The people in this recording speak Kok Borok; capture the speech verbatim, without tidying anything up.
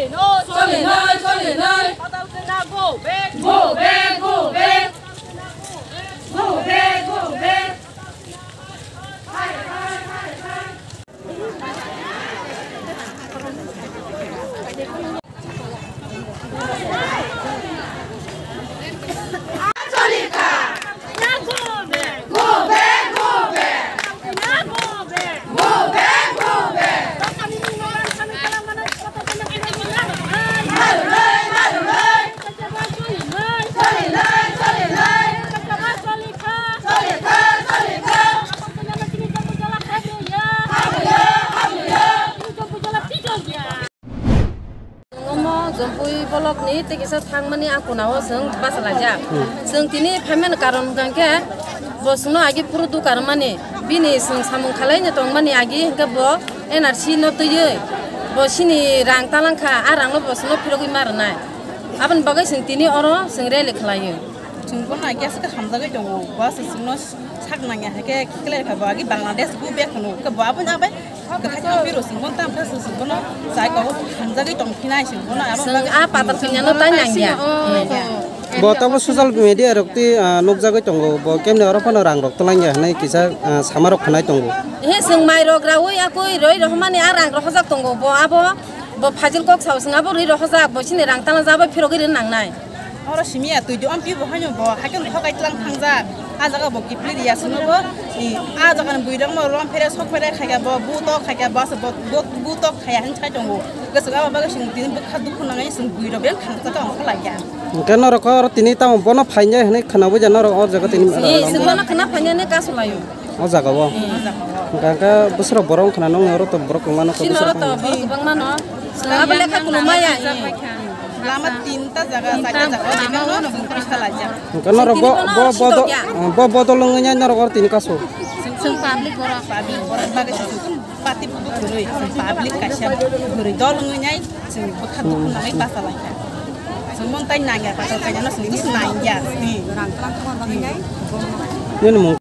Choli noi, choli noi. Go back, go back. Go back, go back. Omo Jompui bolok ni tei kisa thangmani ang kunao chwng bachalaijak. Chwng tini phaimani karon hwnkha khe bo chwngno agi phuru duka rwmani, bini chwng samung khalaino tongmani agi hwnkhe bo N R C no twiwi bo chini rang talangkha, a rangno bo chwngno phirogwi ma rwnai. Aboni bagwi chwng tini oro chwng rally khwlaio. Chwng bono agi aswk hamjagwi tongo, bo se chwngno sak nangya hai khe kiklai kha bo agi Bangladesh go back hwno, hwnkhe bo aboni abai kwthai thang phiro chwng bono tamo khe chwng bono chai kok hamjagwi tong phinai chwng bono abo Chwng bagwi a patal chwng kanya no bono tai nangya. Bo tamo social media rok twi, ah, nukjagwi tongo, bo kemni oro phano rang rok twlangya hwnwi kisa, ah, sama rok khwnai tongo. He chwng mai rok raui akui roi rohormani a rang rohorjak tongo, bo abo bo phajil kok sao chwng abo roi rohorjak, bo chini rang talajak abo phirogwi rw nangnai. Oro simi ya twi do ampi bo haino bo haikhe thokai tlang thangjak. A jaga bo kiphilwi ya sino bo. I, a jaga ni bwrwi rok mo rom phere sok phere khaikha bo bu tok khaikha bo se bo bu tok khaya hin sai tongo. Gese abo bagwi sing tini bwkha dukhu nangai sing bwrwi rok beng thangjak ang kholai ya. Hwnkhe norok oro tini tamo bono phainai hwnwi khwnawi ja norok o jaga tini. Ni sing bono khwna phainai ne kasu laio. O jaga o. Hwnkhe bwswrok borok wngkha na nokni oro to borok kwbangma nokha Chini oro to bwswrok. Borok kwbangma no. Chwng abo lekha kuno maya. Lama tinta jaga, chaita jaga, lama o chwng pisa laijak. Hwnkhe norok bo, bo, bo, bo bodol wngwi nai norok oro tini kasu. Chwng public borok. Public borok bagwi se chwng party bwrwi, chwng public kaisa bwrwi dol wngwi nai chwng bwkha dukhu nangwi basa laikha. Chwng mon tai nangya, patal kainano chwng tini nangya. Nini mung